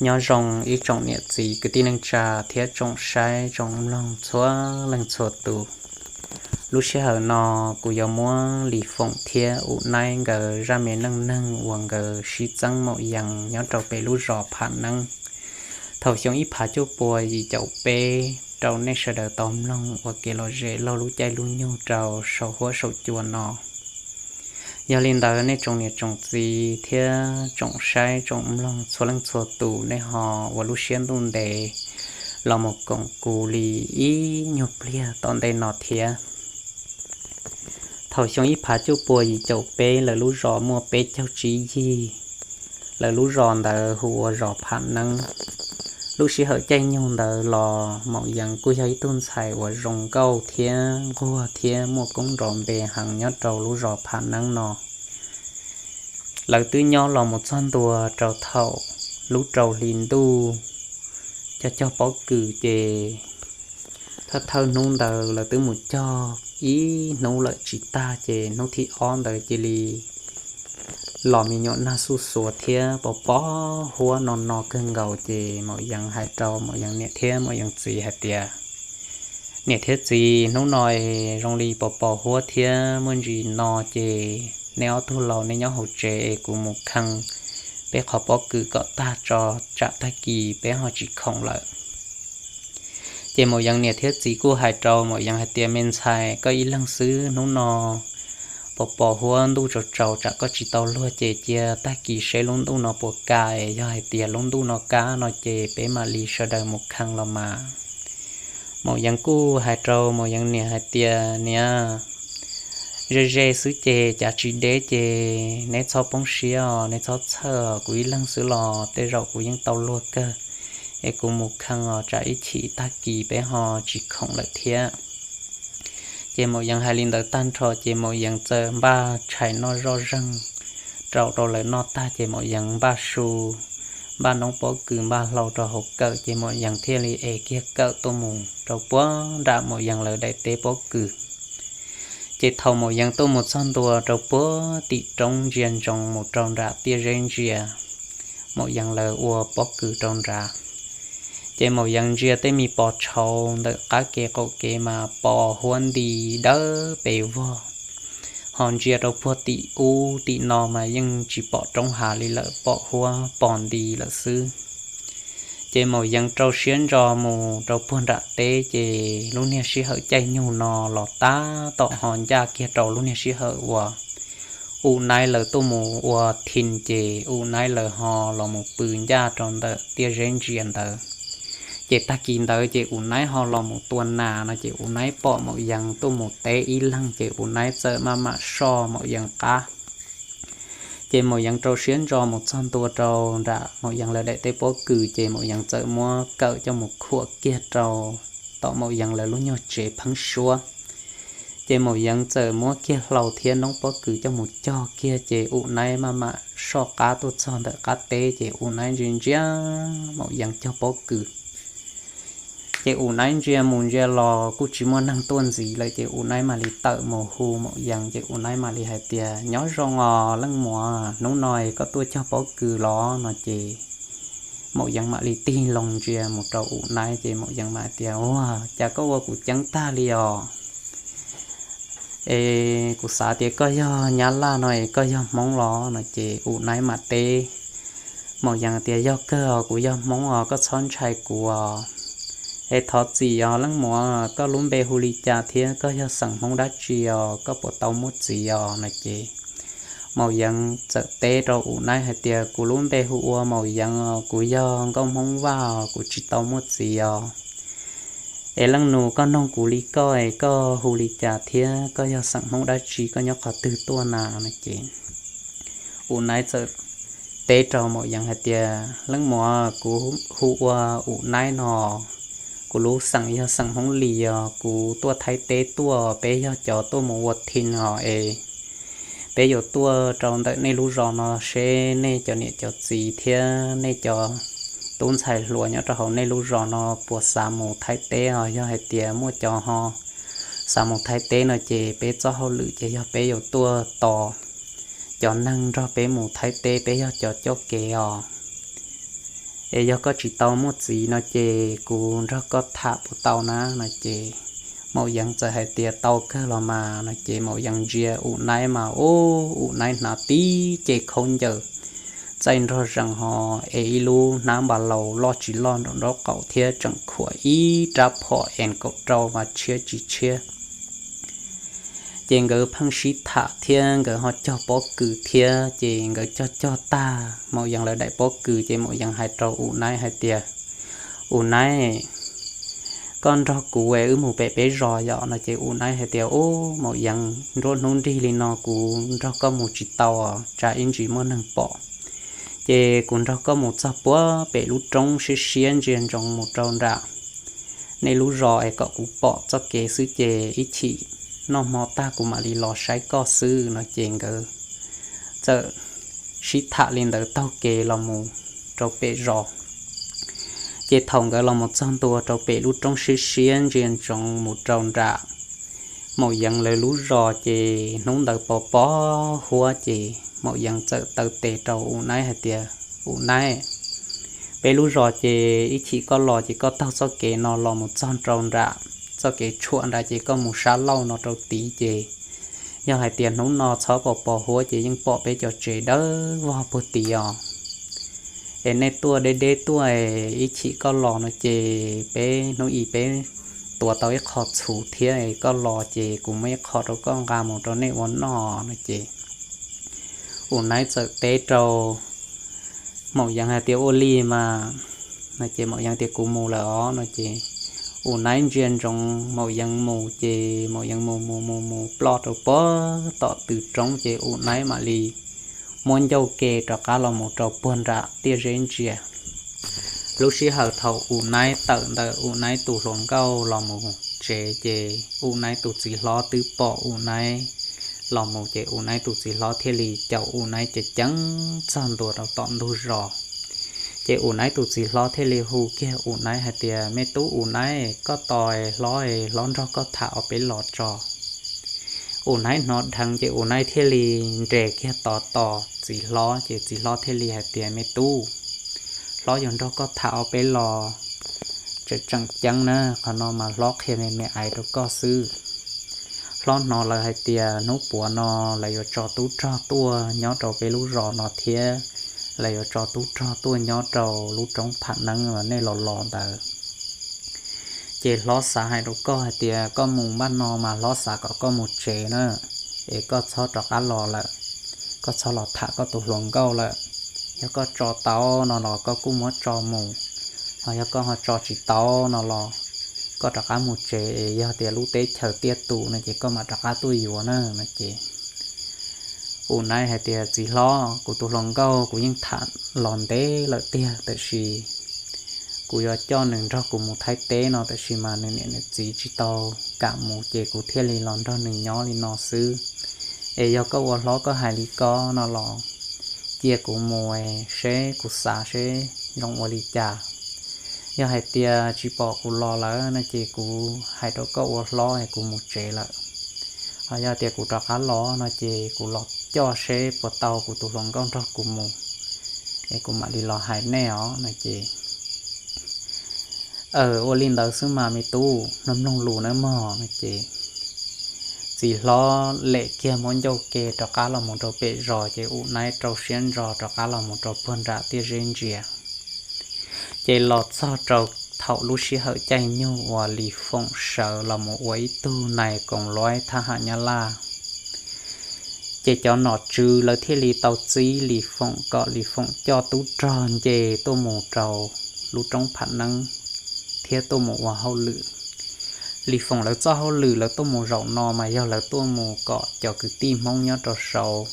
Nyob zoo ib tsoom niam txiv kwv tij neej tsa thiab tsoom saib tsoom mloog txhua leej txhua tus. Lub sij hawm no kuv yuav muab Lis Foom thiab U Naib nkawd zaj me neej neeg uas nkawd sib txeeb Maum Yees nyob rau pem lub zos Pham Neeb thaum xyoo ib phav cuaj pua yim caum peb rau nej sawv daws tau mloog ua kev lom zem laug lub caij lub nyoog rau saum huab saum cua no. Yog li ntawd nej tsoom niam tsoom txiv thiab tsoom saib tsoom mloog txhua leej txhua tus, nej ho ua lub siab ntuj ntev los mus koom kuv li ib nyuag pliag tom ntej no thiab. Thaum xyoo ib phav cuaj pua yim caum peb, lawv lub zos muaj peb caug tsib yig. Lawv lub zos ntawd hu ua zos Pham Neeb. Lub sij hawm caij nyoog ntawd los Maum Yees kuj yog ib tug ntxhais uas zoo nkauj thiab nquag thiab muaj koob nrov npe heev nyob rau lub zos Pham Neeb no. Lawv twb nyob los mus txog ntua rau thaum lub rau hli ntuj cog cog pob kws ces thawj thawj hnub ntawd lawv twb mus cog ib hnub lawm tsis tag ces hnub thib ob ntawd cia li los me nyuam nag xuj xuav thiab pos pos huab no no kawg nkaus ces Maum Yees hais rau Maum Yees niam thiab Maum Yees txiv hais tias, niam thiab txiv, hnub no es zoo li pos pos huab thiab muaj ntsis no ces nej ob tug laus nej nyob hauv tsev es kuv mus khee peb qhov pob kws kom tag tso, tsam tag kis peb ho tsis khoom lawm. Ces Maum Yees niam thiab txiv kuj hais rau Maum Yees hais tias, me ntxhais, koj ib leeg xwb, hnub no pos pos huab ntuj tsaus tsaus tsam koj tsis tau luag ces cia tag kis seb lub ntuj no puas kaj es yog hais tias lub ntuj no kaj no ces peb mam li sawv daws mus khee los mas. Maum Yees kuj hais rau Maum Yees niam hais tias, niam, ze ze xwb ces cav tsis deb ces neb txhob poob siab os, neb txhob txhawj os, kuv ib leeg xwb los tej zaum kuv yeej tau luag kawg es kuv mus khee os, tsam ib chim tag kis peb ho tsis khoom lawm thiab. Ces Maum Yees hais li ntawd tag nrho ces Maum Yees txawm npaj tshais noj zoj zeeg rau rau lawv noj tag ces Maum Yees npaj su, npaj noob pob kws npaj hlau rau hauv kawm ces Maum Yees thiaj li ev kiag kawm tuaj mus rau puag nram Maum Yees lawv daim teb pob kws. Ces thaum Maum Yees tuaj mus txog ntua rau puag tim roob ntsia ntsoov mus rau nram tiaj zeb ntsia, Maum Yees lawv ua pob kws rau nrad. Ces Maum Yees ntsia tej me pos tshauv ntawm qab kev qaum kev mas pos huab nti dawb pes vog, ho ntsia rau puag tim ub tim no mas yeej tsis pom roob hav li lawm, pom huab pos nti lawm xwb. Ces Maum Yees rau siab ntso mus rau puag nram teb ces lub niag sij hawm caij nyoog no los tab tom ho ncaj kiag rau lub niag sij hawm uas U Naib lawv tuaj mus ua thi ces U Naib lawv ho los mus pw ncaj rau ntawm tiaj zeb ntsia ntawd. Ces tag kis ntawd ces U Naib ho los mus tua nas no ces U Naib pom Maum Yees tuaj mus teb ib leeg ces U Naib txawm maj mam soj Maum Yees qab. Ces Maum Yees rau siab ntso mus txog ntua rau nram Maum Yees lawv daim teb pob kws ces Maum Yees txawm muab kawm coj mus khuam kiag rau tom Maum Yees lawv lub nyuag tsev pheeb suab. Ces Maum Yees txawm muab kiag hlau thiab noob pob kws coj mus cog kiag ces U Naib maj mam soj qab tuaj txog ntawm qab teb ces U Naib ntsia ntsia Maum Yees cog pob kws. Ces U Naib ntsia mus ntsia los kuj tsis muaj neeg tuaj ntxiv lawm ces U Naib mam li tawm mus hu Maum Yees ces U Naib mam li hais tias, nyob zoo os leej muam, hnub no koj tuaj cog pob kws los no ces Maum Yees mam li tig loo ntsia mus rau U Naib ces Maum Yees mam hais tias, ua cas koj ua kuv ceeb tag li os? Es kuv xav tias koj yog Nyab Laj no es koj yog Hmoob los no ces U Naib mam teb Maum Yees tias, yog kawg os, kuv yog Hmoob os, koj txhob ntshai kuv os. Es thov txim os leej muam, koj lub npe hu li cas thiab koj yog xeem Hmoob dab tsi os, koj puas tau muaj txiv os no ces Maum Yees txawm teb rau U Naib hais tias, kuv lub npe hu ua Maum Yees os, kuv yog nkauj Hmoob Vaj os, kuv tsis tau muaj txiv os. Es leej nus, koj noog kuv li koj es koj hu li cas thiab koj yog xeem Hmoob dab tsi, koj nyob qhov twg tuaj na no ces U Naib txawm teb rau Maum Yees hais tias, leej muam, kuv hu ua U Naib no, kuv lub xeem yog xeem Hmoob Lis os, kuv tuaj Thaib teb tuaj, peb yog cov tuaj mus ua thi os es peb yuav tuaj rau ntawm nej lub zos no seb nej cov niam cov txiv thiab nej cov tub ntxhais hluas nyob rau hauv nej lub zos no puas xav mus Thaib teb os, yog hais tias muaj cov ho xav mus Thaib teb no ces peb txoj hauj lwm ces yog peb yuav tuaj tos cov neeg nrog peb mus Thaib teb, peb yog cov coj kev os. Es yog koj tsis tau muaj txiv no ces kuv nrog koj tham puas tau na? No ces Maum Yeev txawm hais tias, Tau kawg los mas. No ces Maum Yeev ntsia U Naib mas, ub, U Naib hnav tib ce khaub ncaws txaij nrog zees ho es ib lub hnab npas laus loj tsis loj nraum nraub qaum thiab tseem khuam ib rab phom M kaum rau mas tshiab tsis tshiab. Ces nkawd pheej sib tham thiab nkawd ho cog pob kws thiab, ces nkawd cog cog tag Maum Yeev lawv daim pob kws ces Maum Yeev hais rau U Naib hais tias, U Naib, koj nrog kuv es wb mus pem peb zos yom? No ces U Naib hais tias, Ub, Maum Yeev, nruab hnub nrig li no kuv nrog koj mus tsis tau os, tsam ib ntsis muaj neeg pom. Ces kuv nrog koj mus txog puag pem lub roob siab siab ntsia ntsoov mus rau nram nej lub zos es kom kuv pom txoj kev xwb ces ib chim noj hmo tag kuv mam li los saib koj xwb. No ces nkawd txawm sib tham li ntawd taug kev los mus rau pem zos. Ces thaum nkawd los mus txog ntua rau pem lub roob siab siab ntsia ntsoov mus rau nram Maum Yeev lawv lub zos ces hnub ntawd pos pos huab ces Maum Yeev txawm taw tes rau U Naib hais tias, U Naib, peb lub zos ces ib chim koj los ces koj taug txoj kev no los mus txog rau nram txoj kev tshuam nrad ces koj mus sab laug no rau tid ces yog hais tias hnub no txhob pos pos huab ces yeej pom peb cov tsev dawb vog puag tid os. Es nej tuaj deb deb tuaj, ib chim koj los no ces peb hnub ib peb tuav tau ib qho txhuv thiab, koj los ces kuv muab ib qho rau koj nqa mus rau nej ua noj. No ces U Naib txawm teb rau Maum Yeev hais tias, Ua li mas. No ces Maum Yeev tias, Kuv mus lawm os. No ces U Naib ntsia ntsoov Maum Yeev mus ces Maum Yeev mus mus mus mus ploj rau puag tom tw roob ces U Naib mam li muab ncauj ke rov qab los mus rau puag nram tiaj zeb ntsia. Lub sij hawm thaum U Naib tawm ntawm U Naib tus hluas nkauj los mus tsev ces U Naib tus txiv hlob twb pom U Naib los mus ces U Naib tus txiv hlob thiaj li caum U Naib ceev ceev txog ntua rau tom ntug zos. Ces U Naib tus txiv hlob thiaj li hu kiag U Naib hais tias, Me tub U Naib, koj tos hlob, hlob nrog koj tham ob peb los tso. U Naib hnov dheev ces U Naib thiaj li nres kiag tod tos txiv hlob ces txiv hlob thiaj li hais tias, Me tub, hlob yuav nrog koj tham ob peb los tseem tseem ceeb na, qhov no mas hlob qhia me me aiv rau koj xwb. Hlob hnov lawv hais tias hnub puav no lawv yuav tso tub rog tuaj nyob rau peb lub zos no thiab lawv yuav tso tub rog tuaj nyob rau lub roob Pham Neeb uas nej los los ntawd. Ces hlob xav hais rau koj hais tias koj mus npaj no mas hlob xav kom koj mus tsev na, es koj txhob rov qab los lawm, koj txhob los tham koj tus hluas nkauj lawm. Yog koj tso tau no los koj kuj muab tso mus, ho yog koj ho tso tsis tau no los koj rov qab mus tsev es yog tias lub teb chaws tiaj tus no ces koj mam rov qab tuaj yuav na. No ces U Naib hais tias, Txiv hlob, kuv tus hluas nkauj kuv yeej tham los ntev lawm tiag, tab sis kuv yuav coj nws nrog kuv mus Thaib teb no tab sis mas nws niam nws txiv tsis tau kam mus ces kuv thiaj li los nrog nws nyob li no xwb. Es yog koj ua hlob koj hais li ko no los cia kuv mus seb kuv xav seb zoo ua li cas. Yog hais tias tsis pom kuv los lawm no ces kuv hais rau koj ua hlob es kuv mus tsev lawm. Ho yog tias kuv rov qab los no ces kuv los coj seb puas tau kuv tus hluas nkauj nrog kuv mus, es kuv mam li los hais nej os. No ces, Aw, ua li ntawd xwb mas me tub, mloog mloog lus nawb mog. No ces txiv hlob lem kiag muab ncauj ke rov qab los mus rau pem zos ces U Naib rau siab ntso rov qab los mus rau puag nram tiaj zeb ntsia. Ces los txog rau thaum lub sij hawm caij nyoog uas Lis Foom sawv los mus ua ib tug nais koom luaib thab ham Nyab Laj, ces cov nom tswv lawv thiaj li tau txib Lis Foom kom Lis Foom coj tub rog nce tuaj mus rau lub roob Pham Neeb thiab tuaj mus ua hauj lwm. Lis Foom lawv txoj hauj lwm lawv tuaj mus zaum no mas yog lawv tuaj mus kom cov kwv tij Hmoob nyob rau saud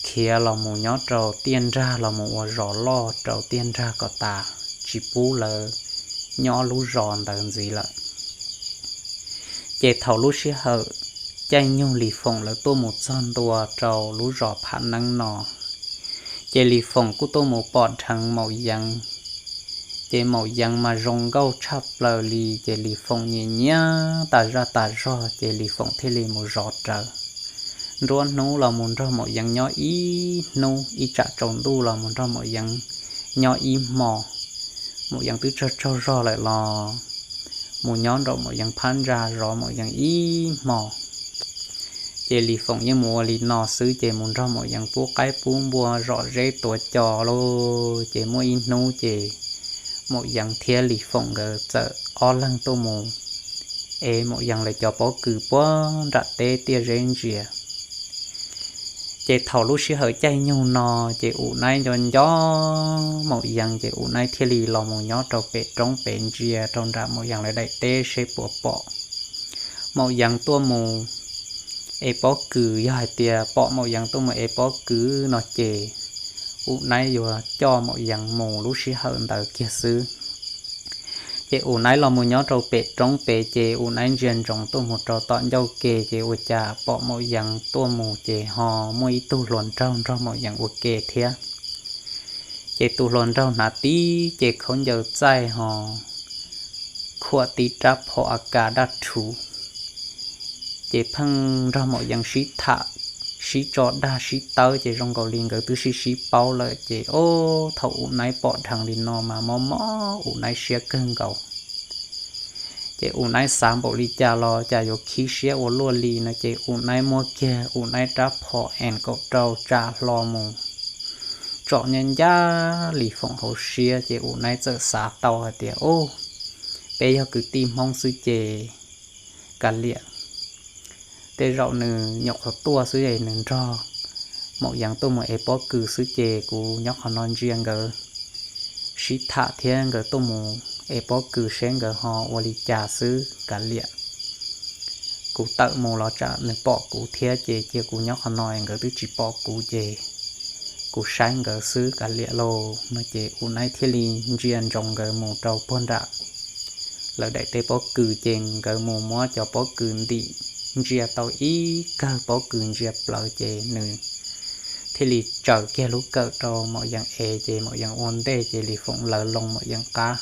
khiav los mus nyob rau tiaj nrag los mus ua zos loj rau tiaj nrag kom tas, tsis pub lawv nyob lub zos ntawd ntxiv lawm. Ces thaum lub sij hawm caij nyoog Lis Foom lawv tuaj mus txog ntua rau lub zos Pham Neeb no, ces Lis Foom kuj tuaj mus pom dheev Maum Yeev. Ces Maum Yeev mas zoo nkauj tshaj plaws li, ces Lis Foom nyiam nyiam tas zaj tas zog, ces Lis Foom thiaj li mus zov rawv. Nruab hnub los mus nrog Maum Yeev nyob ib hnub, ib tsam tsaus ntuj los mus nrog Maum Yeev nyob ib hmo. Maum Yeev twb tsaug tsaug zog lawm los mus nyob nraum Maum Yeev phab ntsa zov Maum Yeev ib hmo. Ces Lis Foom yeej mus ua li no xwb ces mus nrog Maum Yeev pub qaib pub npua zom zeb tuav cos lauj. Ces muaj ib hnub ces Maum Yeev thiab Lis Foom nkawd txawm ob leeg tuaj mus ev Maum Yeev lawv cov pob kws puag nram teb tiaj zeb ntsia. Ces thaum lub sij hawm caij nyoog no ces U Naib nco nco Maum Yeev ces U Naib thiaj li los mus nyob rau pem roob pem ntsia rau nram Maum Yeev lawv daim teb seb puas pom Maum Yeev tuaj mus ev pob kws. Yog hais tias pom Maum Yeev tuaj mus ev pob kws no ces U Naib yuav coj Maum Yeev mus lub sij hawm ntawd kiag xwb. Ces U Naib los mus nyob rau pem roob pem ces U Naib ntsia ntsoov tuaj mus rau tom ncauj ke ces ua cas pom Maum Yeev tuaj mus ces ho muaj ib tug hluas nraug nrog Maum Yeev ua ke thiab. Ces tus hluas nraug hnav tib ce khaub ncaws txaij ho khuam tib rab phom A K daj rhuv. Ces pheej nrog Maum Yeev sib tham, sib tso dag sib tawb ces zoo nkaus li nkawd twb sib sib paub lawm ces ob thaum U Naib pom dheev li no mas mob mob U Naib siab kawg nkaus. Ces U Naib xav npaum li cas los cas yuav khib siab ua luaj li no ces U Naib muab kiag U Naib rab phom M kaum rau tsa hlo mus tsom ncaj ncaj Lis Foom hauv siab ces U Naib txawm xav tau hais tias, Ub, peb yog kwv tij Hmoob xwb ces kav liam. Tej zaum nws nyuam qhuav tuaj xwb es nws nrog Maum Yeev tuaj mus ev pob kws xwb ces kuv nyob qhov no ntsia nkawd sib tham thiab nkawd tuaj mus ev pob kws seb nkawd ho ua li cas xwb kav liam. Kuv tawm mus los tsam nws pom kuv thiab ces cia kuv nyob qhov no es nkawd twb tsis pom kuv ces kuv saib nkawd xwb kav liam lauj no ces U Naib thiaj li ntsia ntsoov nkawd mus rau puag nram lawv daim teb pob kws ces nkawd mus muab cov pob kws ntim ntsia tau ib kawg pob kws ntsia plaws ces nws thiaj li tsaws kiag lub kawm rau Maum Yeev ev ces Maum Yeev ua ntej ces Lis Foom lawv loo Maum Yeev qab.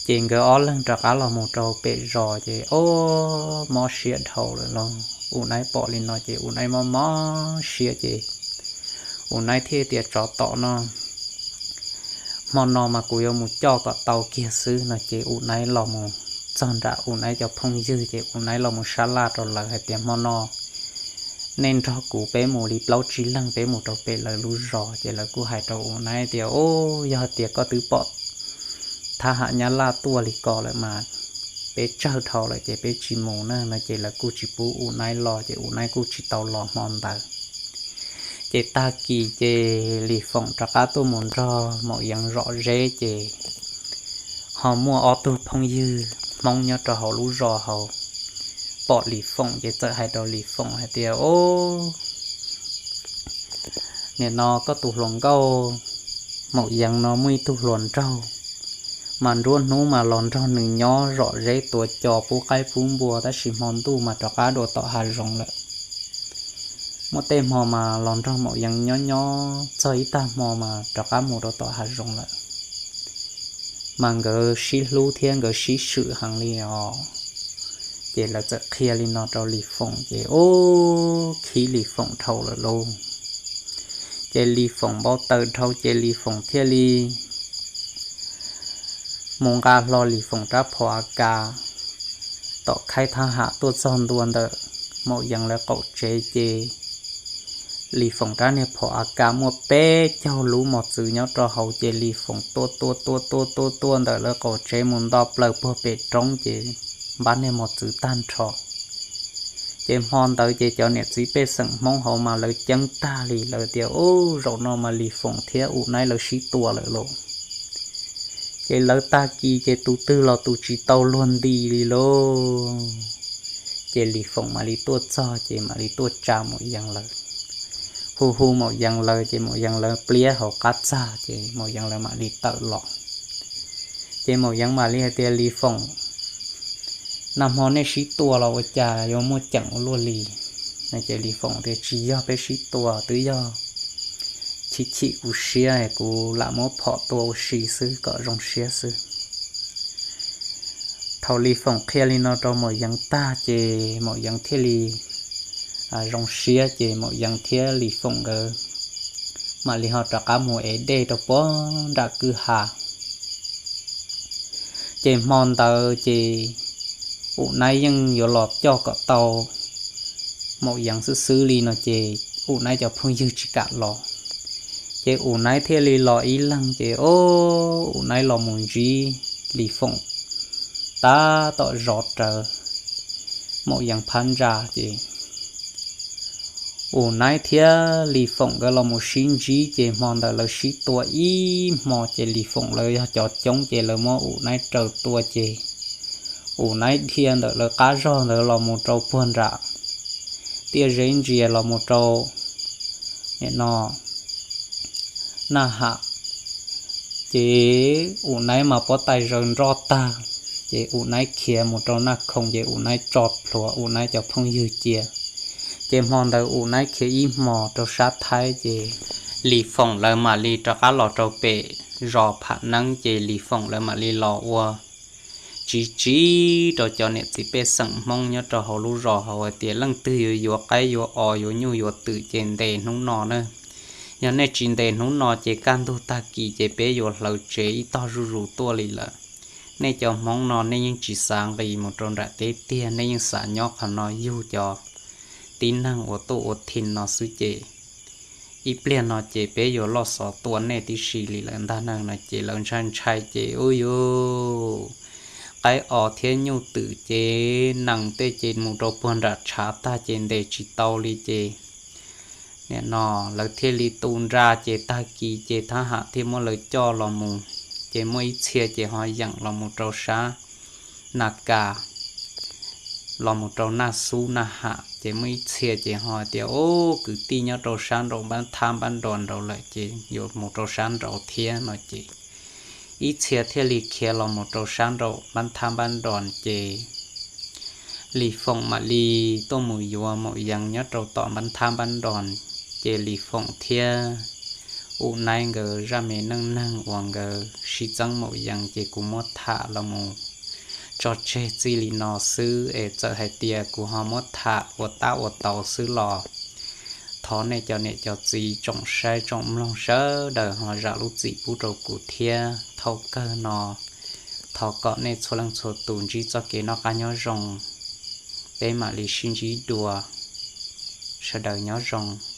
Ces nkawd ob leeg rov qab los mus rau pem zos ces ob mob siab dhau lawm los U Naib pom li no ces U Naib mob mob siab ces U Naib thiaj tias, Tsov tom no, hmo no mas kuv yuav mus coj kom tau kiag xwb no ces U Naib los mus txog nram U Naib cov phooj ywg ces U Naib los mus sab laj rau lawv hais tias, Hmo no nej nrog kuv peb mus li plaub tsib leeg peb mus rau pem lawv lub zos. Ces lawv kuj hais rau U Naib tias, Ub, yog tias koj twb pom thab ham Nyab Laj tuaj li ko lawm mas peb tsawg dhau lawm ces peb tsis mus na no ces lawv kuj tsis pub U Naib los ces U Naib kuj tsis tau los hmo ntawd. Ces tag kis ces Lis Foom rov qab tuaj mus nrog Maum Yeev zom zeb ces ho muaj ob tug phooj ywg Hmoob nyob rau hauv lub zos hauv pom Lis Foom ces txawm hais rau Lis Foom hais tias, Ub, nim no koj tus hluas nkauj Maum Yeev no muaj ib tug hluas nraug mas nruab hnub mas los nrog nws nyob zom zeb tuav cos pub qaib pub npua tab sis hmo ntuj mas rov qab dua tom hav zoov lawm. Muaj tej hmo mas los nrog Maum Yeev nyob nyob txog ib tag hmo mas rov qab mus rau tom hav zoov lawm. Mas nkawd sib hlub thiab nkawd sib swm heev li os. Ces lawv txawm qhia li no rau Lis Foom ces ub, khib Lis Foom dhau lawm lauj. Ces Lis Foom npau taws dhau ces Lis Foom thiaj li mus nqa hlo Lis Foom rab phom A K tom khaib thab ham tuaj txog ntua ntawm Maum Yeev lawv qaum tsev ces Lis Foom rab niag phom A K muaj peb caug lub mos txwv nyob rau hauv ces Lis Foom tuaj tuaj tuaj tuaj tuaj tuaj ntawm lawv qaum tsev mus nto plaws puag pem roob ces npab niag mos txwv tag nrho. Ces hmo ntawd ces cov niam txiv pej xeem Hmoob hauv mas lawv ceeb tag li, lawv tias, Ub, zaum no mas Lis Foom thiab U Naib lawv sib tua lawm lauj. Ces lawv tag kis ces tus twg los tus tsis tau luag nti li lauj. Ces Lis Foom mam li tuaj txog ces mam li tuaj tsa Maum Yeev lawv, hu hu Maum Yeev lawv ces Maum Yeev lawv pliab hauv qab txag ces Maum Yeev lawv mam li tawm los. Ces Maum Yeev mam li hais tias, Lis Foom, nag hmo nej sib tua los ua cas yuav muaj ceem ua luaj li? Ces Lis Foom tias, Tsis yog peb sib tua, twb yog chim chim kuv siab, kuv lam muab phom tua ua si xwb kom zoo siab xwb. Thaum Lis Foom qhia li no rau Maum Yeev tag ces Maum Yeev thiaj li zoo siab ces Maum Yeev thiab Lis Foom nkawd mam li ho rov qab mus ev dej rau puag nram kwj ha. Ces hmo ntawd ces U Naib yeej yuav los coj kom tau Maum Yeev xwb xwb li no ces U Naib cov phooj ywg tsis kam los. Ces U Naib thiaj li los ib leeg ces o, U Naib los mus ntsib Lis Foom tab tom zov rawv Maum Yeev phab ntsa ces U Naib thiab Lis Foom nkawd los mus sib ntsib ces hmo ntawd lawv sib tua ib hmo ces Lis Foom lawv yog cov coob ces lawv muab U Naib raws tua ces U Naib dhia ntawm lawv qab zog ntawd los mus rau puag nram tiaj zeb ntsia los mus rau nim no Naj Ham. Ces U Naib mas pob tais zaws nroj tag, ces U Naib khiav mus rau Naj Khoom ces U Naib tso plhuav U Naib cov phooj ywg cia. Ces hmo ntawd U Naib khiav ib hmos rau sab Thaib ces Lis Foom lawv mam li rov qab los rau pem zos Pham Neeb ces Lis Foom lawv mam li los ua tsiv tsiv rau cov niam txiv pej xeem Hmoob nyob rau hauv lub zos hauv hais tias leej twg yuav yuav qaib yuav os yuav nyuj yuav twm ces ntes hnub no na. Yog nej tsis ntes hnub no ces kaj ntug tag kis ces peb yuav hlawv tsev ib tog zuj zus tuaj li lawm. Nej cov Hmoob no nej yeej tsis xav nqis mus rau nram teb tiag, nej yeej xav nyob qhov no yug cov tib neeg uas tuaj ua thim no xwb ces ib pliag no ces peb yuav loj xov tua nej tib si li lawm ntag na no ces lawv ntshai ntshai ces ub yuv, qaib os thiab nyuj twm ces nees tej ces mus rau puag nram tshav tag ces ntes tsis tau li ces nim no lawv thiaj li tu nra ces tag kis ces thab ham thiaj muab lawv coj los mus, ces muaj ib txhia ces ho yeem los mus rau sab Nas Kas, los mus rau Naj Xub Naj Ham ces muaj ib txhia ces ho tias ub kwv tij nyob rau sab nraum Npab Thab Npab Nros nraud lawm ces yuav mus rau sab nraud thiab no ces ib txhia thiaj li khiav los mus rau sab nraum Npab Thab Npab Nros ces Lis Foom mam li tuaj mus yuav Maum Yeev nyob rau tom Npab Thab Npab Nros. Ces Lis Foom thiab U Naib nkawd zaj me neej neeg uas nkawd sib txeeb Maum Yeev ces kuv muab tham los mus tso tseg txij li no xwb es txawm hais tias kuv ho muab tham ua tab ua tau xwb los thov nej cov niam cov txiv tsoom saib tsoom mloog sawv daws ho zam lub txim pub rau kuv thiab. Thaum kawg no thov kom nej txhua leej txhua tus ntsib txoj kev noj qab nyob zoo, peb mam li sib ntsib dua, sawv daws nyob zoo.